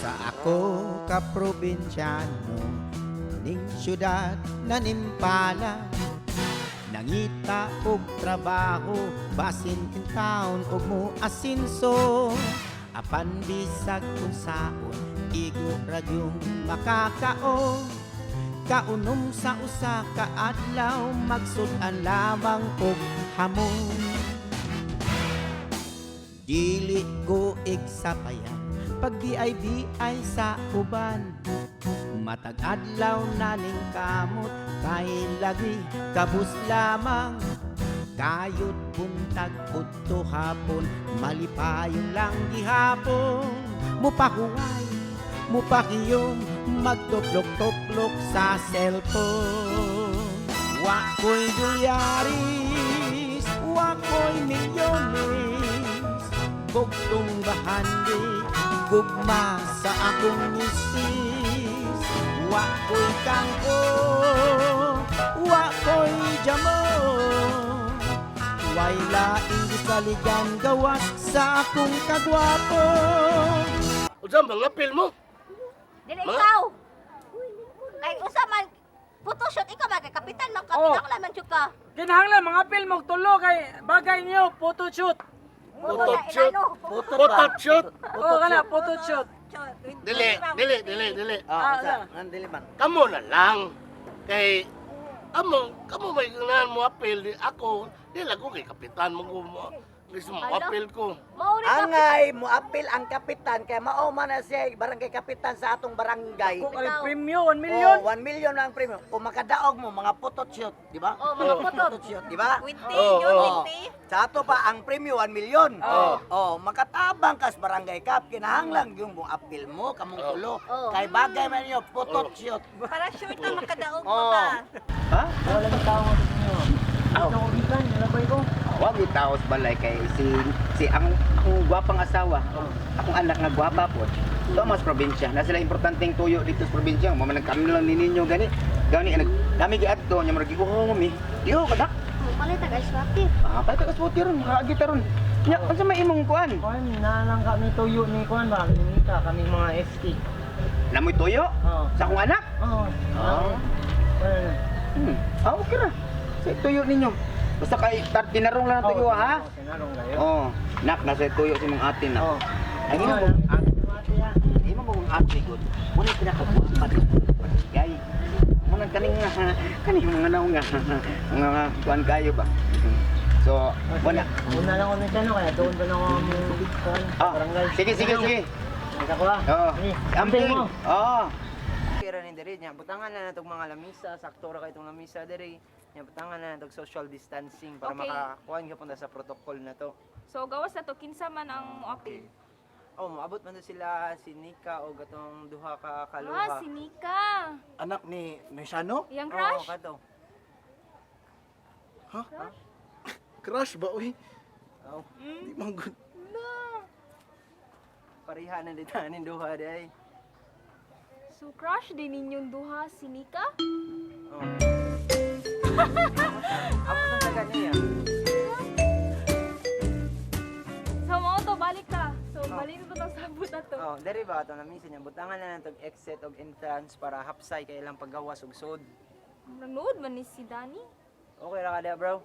Sa ako ka probinsyano ning syudad na nimpala, nangita og trabaho basin in town og mo asinso, apan bisag unsaon igo ra gyung makakaon. Kaunom sa usa ka adlaw, magsud-an lamang og hamon. Dili ko igsapayan pag bi sa uban. Matag adlaw na ning kamot kay lagi kabus lamang. Kayod buntag udto hapon, malipayon lang gihapon. Mupahuway, mupakiyom, magtuplok-tuplok sa cellphone. Wa ko'y dolyaris, wa ko'y milyones, bugtong bahandi, gugma sa akong misis. Wa ko'y kangko, wa ko'y jamo, way laing gisaligan gawas sa akong kagwapo. Unsa mga apil mo? Dili ikaw. Kay usa man photoshoot ikaw man kay kapitan man ka, Oh. kinahanglan man jud ka. Kinahanglan mga apil mo tulo kay bagay niyo photoshoot. Photoshoot. Ano? Photoshoot. Oh, kana photoshoot. Dili, dili, dili, dili. Ah, Ah, ah. dili man. Kamo na lang. Kay amo, kamo may ganahan mo apil di ako, di lang ko kay kapitan mo ko mo. Gusto mo Hala. apil ko. Mauri ka. Angay moapil ang kapitan kay mao man na siya barangay kapitan sa atong barangay. Kung ay premyo 1 million. Oh, 1 million lang ang premyo. Kung makadaog mo mga photoshoot, di ba? Oh, mga photo. Photoshoot, di ba? Winti, Oh, yun, oh. winti. Sa ato pa ang premyo 1 million. Oh. Oh, makatabang kas barangay kap kinahanglan yung mo apil mo kamong Oh. tulo. Oh. Kay bagay man niyo photoshoot. Para sure na makadaog mo ba? Ha? Wala lang tao mo ninyo. Ito ko gikan, nilabay ko. Wag itaos balay kay si si ang akong gwapang asawa, akong anak nga gwapa po. Ito mas probinsya. Na sila importanteng tuyo dito sa probinsya. Mo man kami lang ni ninyo gani. Gani nag dami giadto nya murag giguhong mi. Diho kadak. Palit tag ice water. Ah, palit ka sa ron, makaagi ta ron. Nya, unsa may imong kuan? Kuan na lang kami tuyo ni kuan ba ni ka kami mga SK. Namoy tuyo Oo. sa akong anak. Oo. Ah. Well, Ah, okay ra. Sa tuyo ninyo. Basta kay tinarong lang ang tuyo ha. Tinarong kayo. Oh, nak nasa tuyo si mong ate na. Oh. Ang imo mong ate, imo mong ate gud. Muna pinakagwapa dito. Gay. Muna kaning nga kaning mga naong nga mga kuan kayo ba. So, wala. Una lang kami kano kaya doon pa lang ako kuan Ah, barangay. sige sige sige. Kita ko ah. Oo. Sige, Amping. mo. Oo. Kira ni diri nya butangan na natog mga lamisa, sakto ra kay itong lamisa diri. Nya butangan na natog social distancing para Okay. makakuan ka punta sa protocol na to. So gawas na to kinsa man ang moapil. Oh, moabot man to sila si Nika o gatong duha ka kaluha. Ah, si Nika. Anak ni Nishano? Iyang Oo, crush? kato. Ha? Crush ba uy? Oo. Di man good. Pareha na dito aning duha di ay. So crush din ninyong duha si Nika? Oh. Abot na sa kanya. So mao to balik ka. So balik na to tang sabot na to. Oh, diri ba ato lamisa nya butangan na natog exit og entrance para hapsay kay ilang paggawas ug sud. Nanood man ni si Danny. Okay ra ka diha, bro?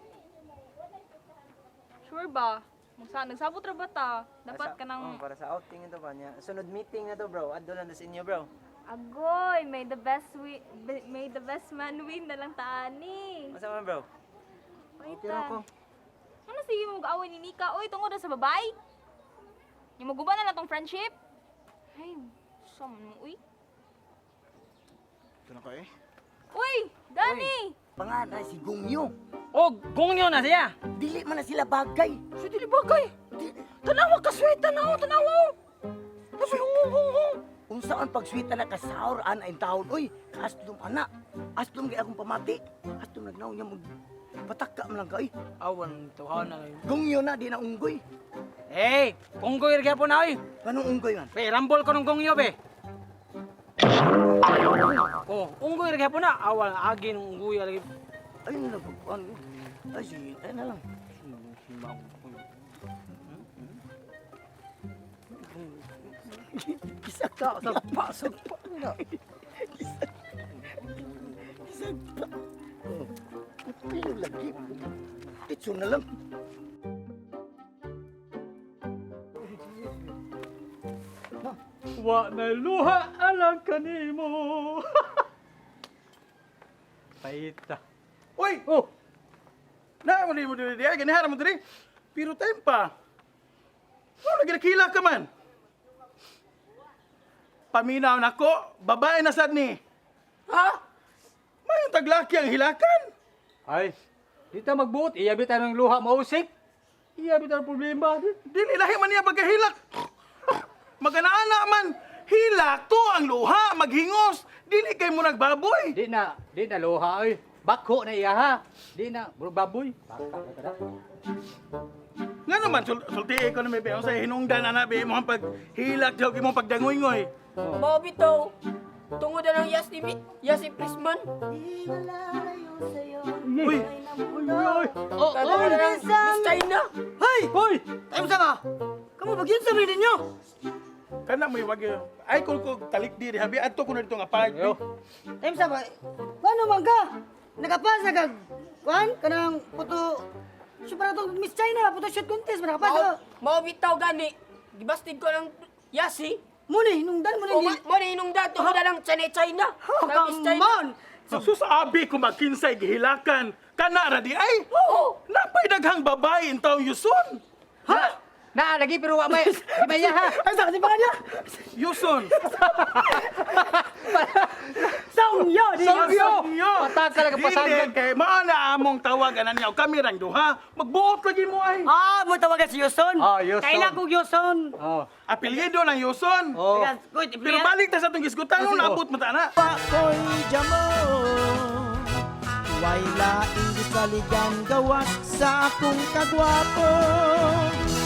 Sure ba? Magsa nagsabot ra ba ta? Dapat Sa- ka nang Oh, para sa outing ito ba niya. Sunod meeting na to, bro. Adto lang ta sa inyo, bro. Agoy, may the best man win na lang taani. Unsa man, bro? Wait Okay ra ko. Ano sige mo mag-away ni Nika? Oy, tungod na sa babae. Yung maguba na lang tong friendship. Ay, sa man mo, uy. Ito na ka eh. Uy, Danny! Panganay si Gungyo. Oh, gongyo na siya. Dili man na sila bagay. Si dili bagay. Tanawa ka sweta na oh, tanawa. oh. Sabi hung hung hung. Unsa ang pagswita na kasaur ana in taon oy, kaaslom ana. Aslom kay akong pamati. Aslom nagnaw niya mag pataka man lang ka oy. Awan tuhaw na. Gungyo na di na unggoy. Hey, kunggoy ra gyapon na oy. Anong unggoy man? Be, rambol ko nung gongyo be. Oh, unggoy ra gyapon na. Awal agi ng unggoy lagi. Ayun na lang pagkuhan ko. Ay, sige, ayun na lang. Kisaka, Sagpa, sagpa na. kisaka. Oh, pilo lagi. Ditso na lang. Wa na luha alang kanimo. Paita. Uy! Oh, Na mo mo diri diay ganihara mo diri. Pero time pa. Wala ginakila ka man. Paminaw nako, babae na sad ni. Ha? Mayong taglaki ang hilakan. Ay, di ta magbuot. Iyabi tayo ng luha mausik. Iyabi tayo ng problema. Dili lahi man niya pagkahilak. Maganaana man. Hilak to ang luha, maghingos. Dili kay mo nagbaboy. Di na luha oy. Bakho na iya ha. Di na, bro baboy. Baka na tara. Nga naman, sulti ko na may sa hinungdan ana be mo ang paghilak daw imong pagdangoy-ngoy. Mao bitaw. Tungod na ng yas ni yas ni Prisman. Uy, Uy, Oh, tungod na ng Miss China. Hey! Hoy! Tayo sa ka! Kamu bagyan sa ninyo! Kana may wag ay kung ko talik diri habi adto ko na dito nga part. Ayo. Time sa ba? Paano man ka? Nakapasa ka. Kuan kanang puto So para tong Miss China, puto shoot contest, nakapasa ka. Mao bitaw gani. Gibastig ko ng yasi. Muni, nungdan mo O na mo ni nung dato na lang China China. Oh, Ng Miss come China. on! Sus abi ko magkinsay gihilakan. Kana ra di ay. Oo. Napay daghang babae in taong Yuson. Ha? Na lagi pero wa may di may iya ha. Ay, sa kasi niya! Yuson. Songyo! Di Songyo! Songyo. Pataka lang ang pasangan. Dili kay mao na among tawagan niya kami rang duha. Magbuot lagi mo ay. Ah, mo tawagan si Yuson. Ah, Yuson. Kailan kong Yuson. Oh. Apelyido ng Yuson. Oh. Teka, wait, Pero balik ta sa atong gisgutan no naabot man ta na. Pakoy jamo Way laing gisaligan gawas sa akong kagwapo.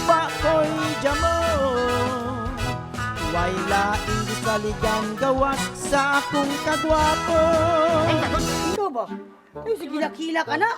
Pakoy jamo Way laing gisaligan gawas sa akong kagwapo. Ay, takot. Ikaw ba? Ay, sige, kila ka na.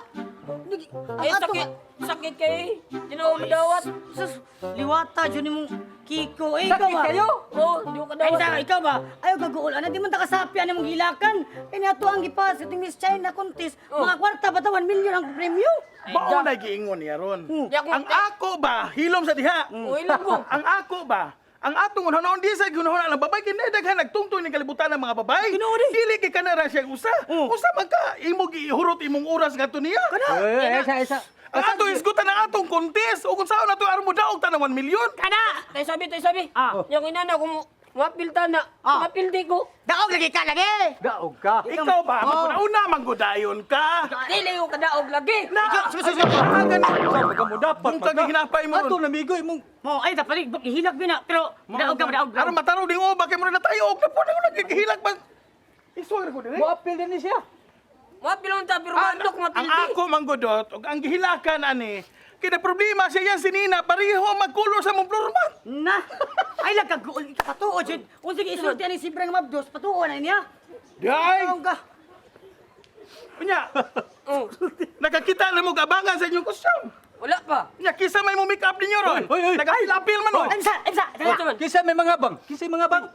Ang Ay, ato sakit. Sakit kay. Di na ako madawat. Sus, liwata, dyan mong Kiko. Eh, ikaw Sakit ba? kayo. Oh, di ko Ay, kadawat. sa, ikaw ba? Ayaw gaguol. Ano, di man takasapya na mong gilakan. Kaya nato ang gipas, itong Miss China contest. Mga kwarta ba ta, 1 million ang premyo? Mao na giingon niya ron. Di ako- Ang ako ba hilom sa diha. Oh, hilom ko. Ang ako ba ang atong unahon di sa ginahon ang babae kini daghan nagtungtong ning kalibutan ng mga babae. Dili kay kana ra siya usa. Usa man ka imo gihurot imong oras ngadto niya. Eh, isa isa. Ang atong isgutan ang atong contest o kung saan nato aron mo daog ta ng 1 million. Kana! Tayo sabi, tayo sabi. Ah. Yung ina na kung mapil ta na, Ah. mapil di ko. Daog lagi ka lagi! Daog ka. Ikaw ba maguna manggudayon ka. Dili ko kadaog lagi. Na, Sabi ka mo dapat. Kung kagihinapay mo Ato ron. namigoy mong Mo, ay, dapat ihilak bin na. Pero, daog ka, daog, Aron daog. matarong ding uba kay mo na tayo og na po na nagihilak ba. Iswag ko dire. mo-appeal din ni siya. Mapil lang ta, pero mandok mapil Ang di. ako manggodot og ang gihilakan ani kina problema siya yan si Nina pareho magkulor sa mong floormat. Na! Ay, lang kagaol. Patuo, Jed. Kung sige, isulti ani si Brang Mabdos, patuo na niya. Day! Daog ka. Unya, Oh, nakakita na mo gabangan sa inyong kostyum. wala pa. Unya, kisa may mo make up ninyo ron. Oy, oy, oy. Nagapil-apil man ron. Ay, sa, ay, sa, Ito man. Kinsa may mga bang? Kinsa may mga bang?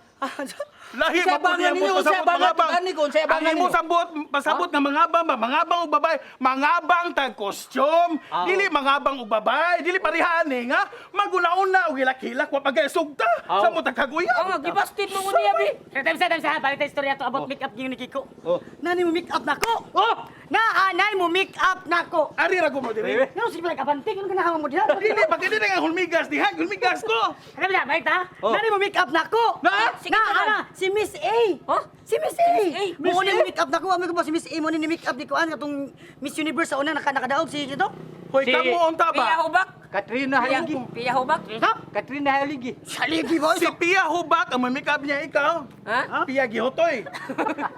Lahi Unsay pa po abangan niya ninyo? mo Unsay pasabot abangan? mga bang. Ani ko, unsay abangan Ang imo ninyo? sabot, pasabot nga mga bang ba, mga bang og babae, mga bang tag kostyum, dili mga bang og babae, dili parehaan eh nga. Maguna-una og hilak-hilak wa pagay sugta sa mo tagkaguya. Ang gibastid mo ko niya, bi. Time sa, time sa, balik tayo istorya to about make up ni Kiko. Oh. Nani mo make up nako? Oh! Naanay mo make up nako. Ari ra ko mo diri. Ngano sige pala kabanting, ano ganahan mo diha? Dili pa kini nga hulmigas diha, hulmigas ko. Ano ba, balik ta? Oh. Nani mo make up nako? Na? Sige Na, ka ana, si Miss A. Huh? Si Miss A. Miss A. Mo ni make up nako, ami ko ba si Miss A mo ni make up ni kuan katong Miss Universe sa una naka nakadaog si dito. Hoy, Si- kamo unta Piya ba? hubak. Katrina Hayagi. Piya hubak. Dito? Katrina Hayagi. Saligi ba? Si Pia Hubak ang make up niya ikaw. Ha? Pia Gihotoy.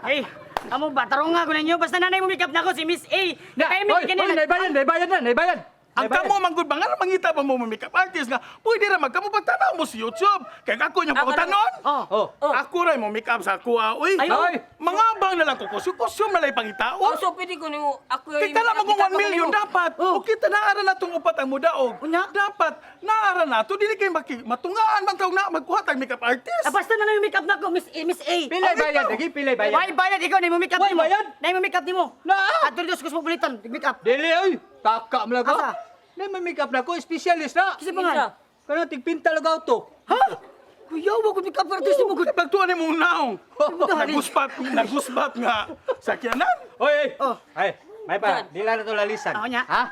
Hey, amo ba tarong nga ko ninyo basta nanay mo make up nako si Miss A. Na, Kaya oy, oy, naibayan, naibayan na, naibayan. Ang kamo manggod ba nga mangita pa mo makeup artist nga pwede ra magkamo pagtanaw mo sa YouTube. Kay ako niyang pangutanon. Oh. Ako ra mo makeup sa ako ah. Uy. Ay. Mga bang na lang ko kusyo kusyo na lang pangitaon. Oh, so pwede ko nimo ako Kay tala magong 1 million dapat. O kita naara na tong upat ang mudaog. Unya? Dapat naara na to dili kay matungaan man taw na magkuha tag makeup artist. Ah, basta na lang yung make up nako, Miss A, Miss A. Pilay bayad, lagi pilay bayad. Why bayad ikaw na mo make up Why nimo? bayad? Na mo make up nimo. Naa. Adto dito sa Cosmopolitan, make up. Dili oy, taka mo lang ko. Asa? Na may make up na ko, specialist na. Kasi pa nga. Kana tigpinta lang auto. Ha? Kuya, wa ko make up artist nimo gud. Pagtuan ni mong naong. Nagusbat, nagusbat nga sakyanan. Oy, oy. Oh. Ay, may pa, di lang na to lalisan. Ako niya. Ha?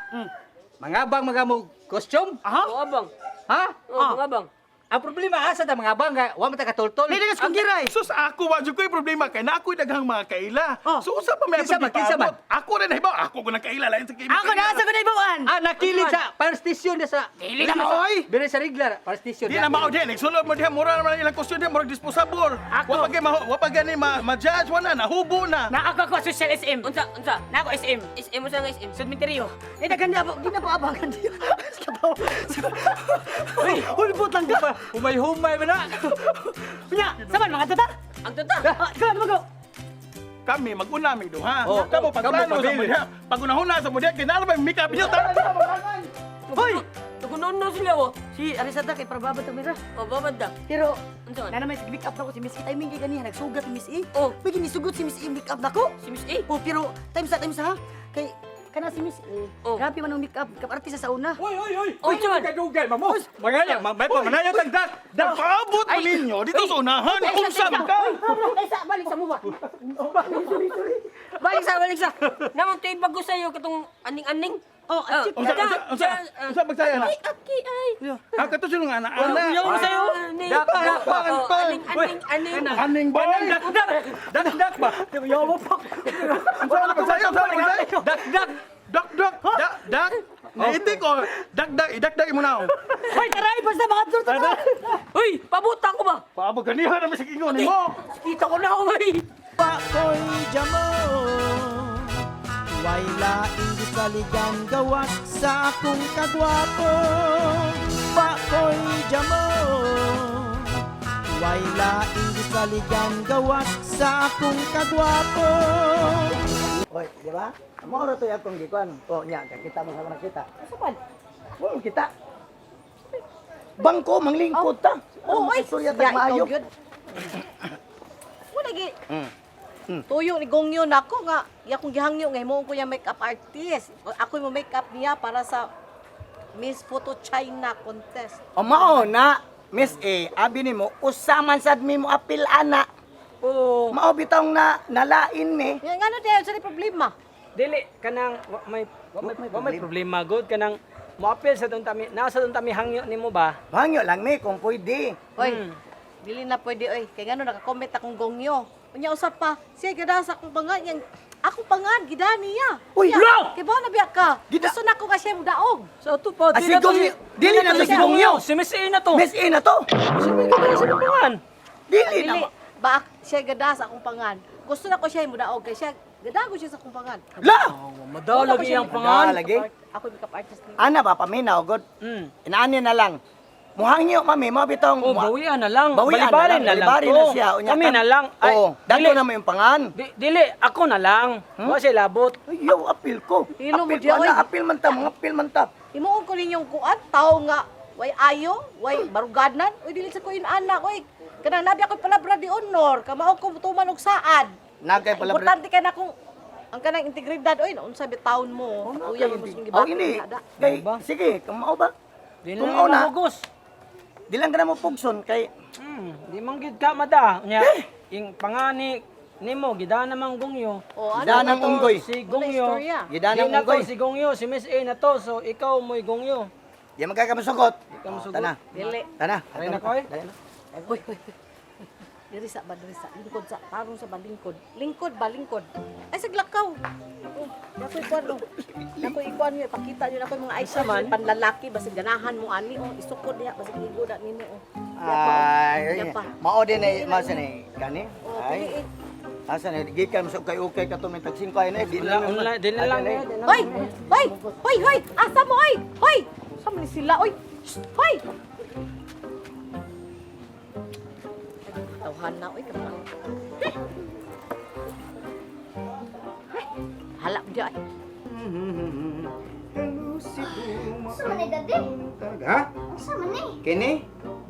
Mangabang mga mo costume? Aha. Oh, abang. Ha? Oh, mga abang. Ang problema asa ta mga abang kay wa man ta katultol. May dagas kong giray. Sus ako wa jud ko'y problema kay na ako'y daghang mga kaila. Oh. So usa pa may Kinsa atong man, kinsa man? gipaabot. Ako rin nahibaw, ako ko nang kaila lain sa kay. Ako na asa ko na ibawaan. Ah, nakilid sa fire station na sa. Dili na maoy. Dire sa regla, fire station. Di na mao di, nagsulod mo diha mura naman ilang costume diha murag disposable. Ako. Wa pa gay ma, wa pa gani ma-judge wa na nahubo na. Na ako ako social SM. Unsa, unsa? Na ako SM. SM unsa nga SM? Sudmenteryo. Eh daghan na di na po abangan diyo. Kabaw. Uy, hulbot lang ka. Humay-humay man na. Unya, saman mga tata. Ang tata. Ah, ikaw ano mago? Kami maguna aming duha. Oh. Kamo Kamo, pagplano sa pabili. mo diha. Pagunahuna sa mo diha kay naa ba yung makeup niyo tara. Hoy! Tugunon na sila oh. Si Arisada kay prababad ta mira. Oh, babad da. Pero Unsa man? na naman sig make up nako si Miss A timing kay ganiha nagsugat si Miss A. Oh. May ginisugot si Miss A make up nako. Si Miss A. Oh, pero times sa ha. Kay kana si Miss A. Oh. Grabe man ang make up, make up artist sa una. Oy, oy, oy. Oy, unsa man? Kadugay mamo. Mangaya, may pa manayo tag dak. Nagpaabot mo ninyo dito sa unahan. Unsa man ka? Ay, sa balik sa mo ba? Balik sa, balik sa. Namang tayo bago sa'yo katong aning-aning. Oh, Ah, at Unsa unsa unsa unsa pagsaya na? Ay, aki ay. Ah, kato sila nga ana. Ana. Ayaw sa'yo. Aning, Dak, dak, oh, pan. aning, aning, aning. Aning boy. Dak dak. Dak dak ba? Yawa pa. Unsa na pagsaya? Unsa na pagsaya? Dak dak. Dak dak dak dak. Naitik o dak dak idak dak imo na. Hoy, taray basta mga tata. Uy, pabuta ko ba? Paabot ganiha na mi sa ingon nimo. Kita ko na ako, ay. Pakoy jamo. Way laing gisaligan gawas sa akong kagwapo. Pakoy jamo. Way laing gisaligan gawas sa akong kagwapo. Oy, di ba? Mao ra to akong gikuan. Oh, nya, kita mo sa kita. Asa man? Wa man kita. Bangko manglingkod ta. Oh, oy. Surya Ya, ta ikaw maayo. gyud. Wala gi. Tuyo ni Gongyo nako nga, iya kong gihangyo nga himuon ko niya makeup artist. Ako mo makeup niya para sa Miss Photo China contest. O mao na Miss A, abi nimo usa man sad mi mo apil ana. Oo. Mao bitong na nalain ni. Nga ngano tayo sa problema? Dili kanang wa may wa may problema good kanang moapil sa don tami nasa don tami hangyo nimo ba? Hangyo lang mi kung pwede. Oy, dili na pwede oy. Kay ngano naka-comment akong Gongyo. Unya usap pa, siya gida sa akong pangan yang akong pangan gida niya. Uy, Unya, lo! Kay ba na biya ka? Gida- Gusto na ko ka siya mudaog. Sa ato pa, Ah, si Gongyo, dili na to si Gongyo. Si Miss A na to. Miss A na to. Si Miss A na sa pangan. Dili na. Dili ba siya gada sa akong pangan. Gusto na ko siya mudaog kay siya gada ko siya sa akong pangan. La! Madalag iyang pangan. Lagi. Ako makeup artist niya. Ana ba paminaw god? Inaani na lang. Muhangyo mami, mao bitong Oh, bawian na lang. Bawian Balibarin na lang Balibarin to. na siya. Unya Kami na lang. Ay, Oo, dato dili. na mo yung pangan. Dili, ako na lang. Wa siya labot. Ayaw, apil ko. Hilo mo Apil ko, diya, ana, oy. apil man ta, mga apil man ta. Himuon ko ninyong kuan tao nga way ayo, way baruganan, uy dili sa ko anak, uy kanang nabi ako palabra di honor, kamao ko tuman og saad. Nagkay palabra. Importante kay na kung ang kanang integridad oy unsa bitawon mo. Uya mo mong Oh, gibati ini. na da. Kay, sige, kung mao ba? Di Kung na mao na, mahugos. di lang ka na mo pugson kay Di man gid ka mada. Nya, ing pangani nimo gida namang Gongyo. Oh, ano Gida ng na to? unggoy. Si Ano Gongyo. istorya? Gida Di ng na to unggoy. si Gongyo, si Miss A na to. So ikaw mo'y Gongyo. Di man kay ka masugot. Di ka masugot. Tana. Dili. Tana. Aray na ko, eh. Dali na. Uy, uy, uy. Diri sa ba, diri sa lingkod sa tarong sa ba lingkod. Lingkod ba lingkod. Ay saglakaw. Oh, Ako ikuan oh. Ako ikuan niyo ipakita niyo nako yung mga eyes man? panlalaki basig ganahan mo ani oh isukod diha basig igo na ninyo oh. Diya pa, oh. Ay, Diya pa. mao din ay mao sa ni gani. Oh, Ay. pili eh. Asa na gikan mo sa ukay-ukay katong may tag 5 ay na di na Unla, di na lang. Hoy! Hoy! Hoy! Hoy! Asa mo, oy! Hoy! Sa man ni sila, oy! Shh! Hoy! Tawhan na, oy, kapang. Hala, di ay. Asa man ni daddy? Ha? Asa man ni? Kini?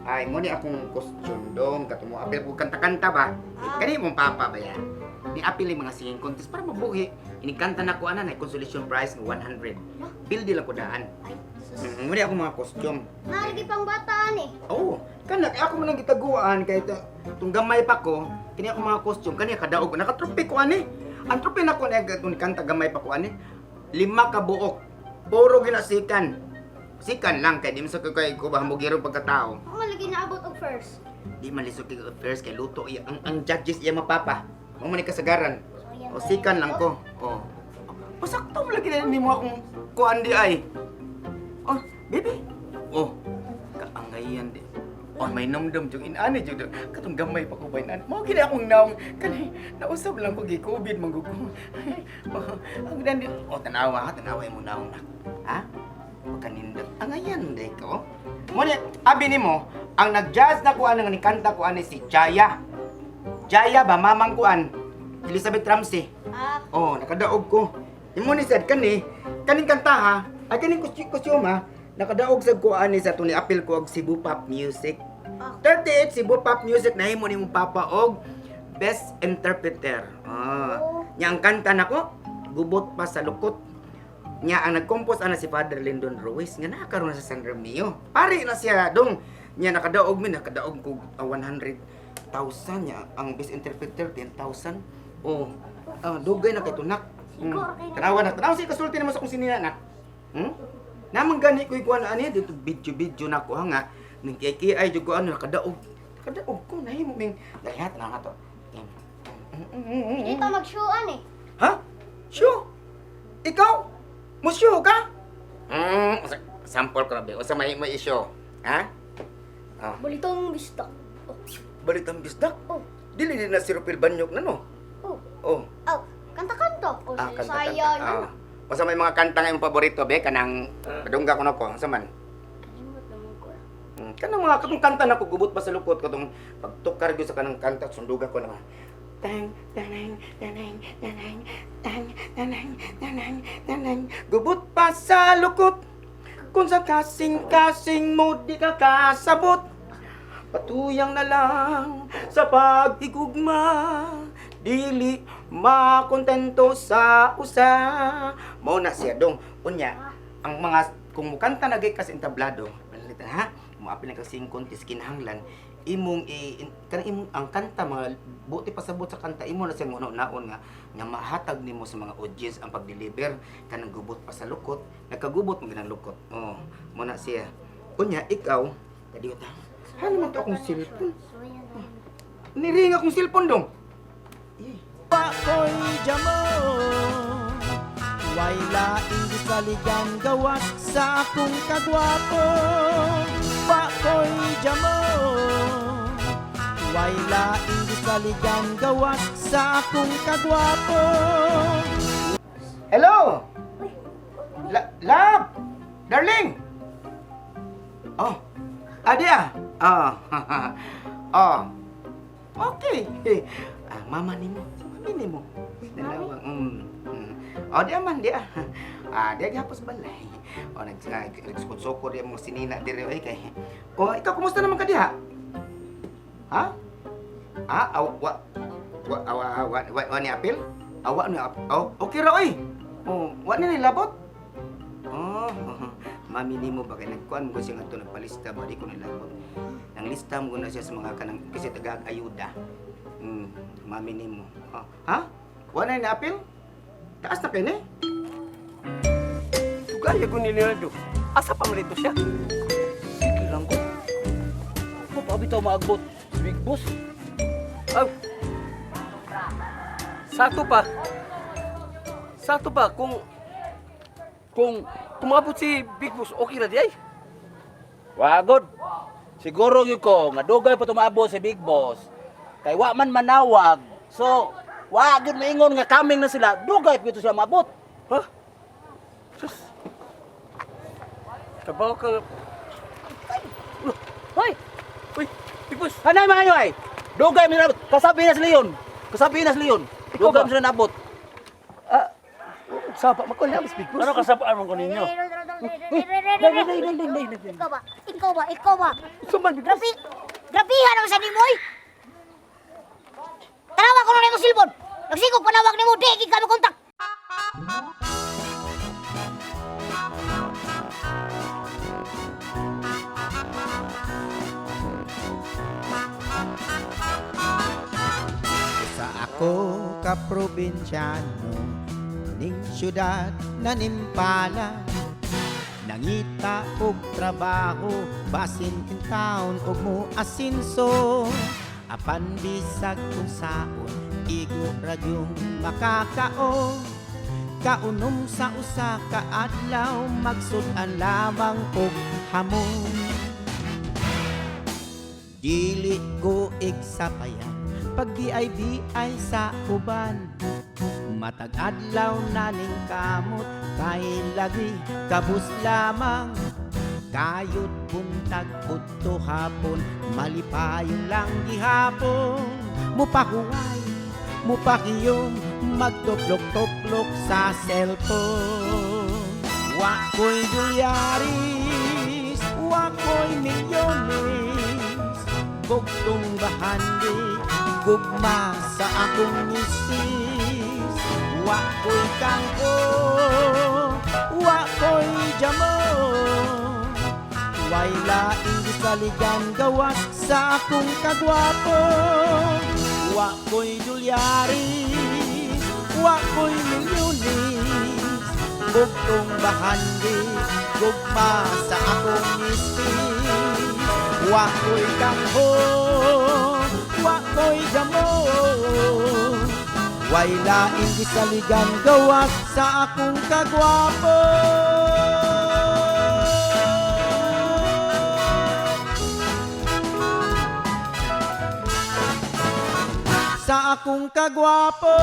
Ay, mo ni akong costume dong. Katumo apil ko kanta-kanta ba? Kani mong papa ba ya? Ni apil yung mga singing contest para mabuhi. Inikanta na ko ana na consolation prize nga 100. Pildi lang ko daan. Ay, sus. Mo ni akong mga costume. Nalagi pang bata ni. Oo, kana kay ako man ang gitaguan kay itong gamay pa ko, kini ako mga costume kani kadaog nakatrupi ko ani. Ang trupi nako na itong kanta gamay pa ko ani. Lima ka buok. Puro ginasikan. Sikan lang kay di man sa kay ko ba hamugiro pagkatao. Ako man lagi naabot og first. Di man lisod kay first kay luto iya ang judges iya mapapa. Mo man ni kasagaran. O sikan lang ko. O. O sakto mo lagi na nimo akong kuan di ay. Oh, baby. Oh, kaangayan di. Oh, may namdam jud inani jud. Katong gamay pa ko ba inani. Mao gid akong naong kani nausab lang ko gi COVID man gud ko. Oh, ang dandi. Oh, tanawa ha, tanawa imong naong nak. Ha? Pagkanindot. Angayan di ko. Mo ni abi nimo, ang nag-judge na kuan nga ni kanta kuan ni si Jaya. Jaya ba mamang kuan? Elizabeth Ramsey. Ah, Oh, nakadaog ko. Imo ni sad kani, kaning kanta ha, ay kaning kostyum ha, nakadaog sad ko ani sa tuni apil ko og Cebu Pop Music. 38 Cebu Pop Music nahimo nimo papa og best interpreter. Ah. Nya ang kanta nako, gubot pa sa lukot. Nya ang nagcompose ana si Father Lyndon Ruiz nga naa karon sa San Romeo. Pare na siya dong. Nya nakadaog mi nakadaog ko 100,000 nya ang best interpreter 10,000. Oh, dugay na kay tunak. Tanawa na, tanawa siya kasulti naman sa kung sinina na. Namang gani ko ikuan ani dito video-video na ko ha nga ning kay jud ko ano nakadaog. Nakadaog ko nahimo ming dali ha tanawa na to. Di ta mag-showan eh. Ha? Sure. Ikaw? Musyo ka? Sample ko rabi. Usa may may issue. Ha? Oh. Balitong bistak. Oh, Balitang bisdak. oh, Dili din na si Rupil Banyok na no. oh. Oh. Oh, kanta-kanta. Oh, Ah, kanta saya kanta. na. Ah. Usa may mga kanta nga imong paborito be kanang padungga ko nako. Unsa man? Kalimot naman ko. Kanang mga katong kanta nako gubot pa sa lukot katong pagtukar gyud sa kanang kanta sunduga ko na. Tang tanang tanang tanang tang tanang tanang tanang gubot pa sa lukot kung sa kasing-kasing mo di ka kasabot patuyang na lang sa pag-igugma dili makontento sa usa mao na siya dong unya ang mga kung mukanta na gay ka sa entablado manalitan ha moapil na ka sing contest kinahanglan imong i in, kanang imong ang kanta mga buti pasabot sa kanta imo na siyang una-unaon nga nga mahatag nimo sa mga audience ang pag-deliver kanang gubot pa sa lukot nagkagubot mo ginang lukot oh mo na siya unya ikaw kadiyot ha. Ha naman to akong cellphone. Suwayan na. Niring akong cellphone dong. Pakoy jamo. Way laing gisaligan gawas sa akong kagwapo. Pakoy jamo. Way laing gisaligan gawas sa akong kagwapo. Hello. Love. Darling. Oh. Adi ah. Oh. Oh. Okay. Ah, mama nimo. Mami nimo. Dalawa. Oh, di aman di ah. Ah, di gihapos balay. Oh, nag nagsukod-sukod di mo sinina diri oy kay. Oh, ikaw kumusta naman ka diha? Ha? Ah, aw, wa wa wa wa wa, wa ni apil? Awa ni apil. Oh, okay ra oy. Oh, wa ni nilabot? Oh, mami nimo ba kay nagkuan mo siya ngadto nagpalista ba di ko nilabot. Nang lista mo na siya sa mga kanang kasi taga ayuda. Mami nimo. Oh, ha? Wa na ni apil? Taas na kay ni? Tugaya ko ni Leonardo. Asa pa man dito siya? Sige lang ko. Ko pa bitaw maagbot si Big Boss. Aw. Sakto pa. Sakto pa kung tumabot si Big Boss, okay ra di ay. Wagod. Siguro gyud ko nga dugay pa tumaabot si Big Boss. Kay wa man manawag. So, Wa gyud maingon nga coming na sila, dugay pa sila maabot. Ha? Sus. Kabaw ka. Hoy! Uy, Big Boss. Hanay mga nyo ay. Dugay man sila naabot. Kasabi na sila yun. Kasabi na sila yun. Ikaw Dugay ba? man sila naabot. Ah, sapa man ko niya, Big Boss. Ano kasabaan mo ko ninyo? Day, day, day, day, day, day. Ikaw ba? Ikaw ba? Ikaw ba? Suman, Big Boss. Grabe! Grabihan naman sa nimo oy! Tanawa ko na nimo silbon. Nagsigog panawag nimo, di gid kami kontak. Sa ako ka probinsyano ning syudad na nimpala, nangita og trabaho basin in town og mo asinso, apan bisag kung saon igo ra yung makakaon. Kaunom sa usa ka adlaw, magsud-an lamang og hamon. Dili ko igsapayan pag di ay sa uban. Matag adlaw na ning kamot kay lagi kabus lamang. Kayod buntag udto hapon, malipayon lang gihapon. Mupahuway, mupakiyom, magtuplok-tuplok sa cellphone. Wa ko'y dolyaris, wa ko'y milyones, bugtong bahandi, gugma sa akong misis. Wa ko'y kangko, wa ko'y jamo, way laing gisaligan gawas sa akong kagwapo. Wa ko'y dolyaris, wa ko'y milyones, bugtong bahandi, gugma sa akong misis. Wa ko'y kangho, wa ko'y damo, way laing gisaligan gawas sa akong kagwapo. Sa akong kagwapo.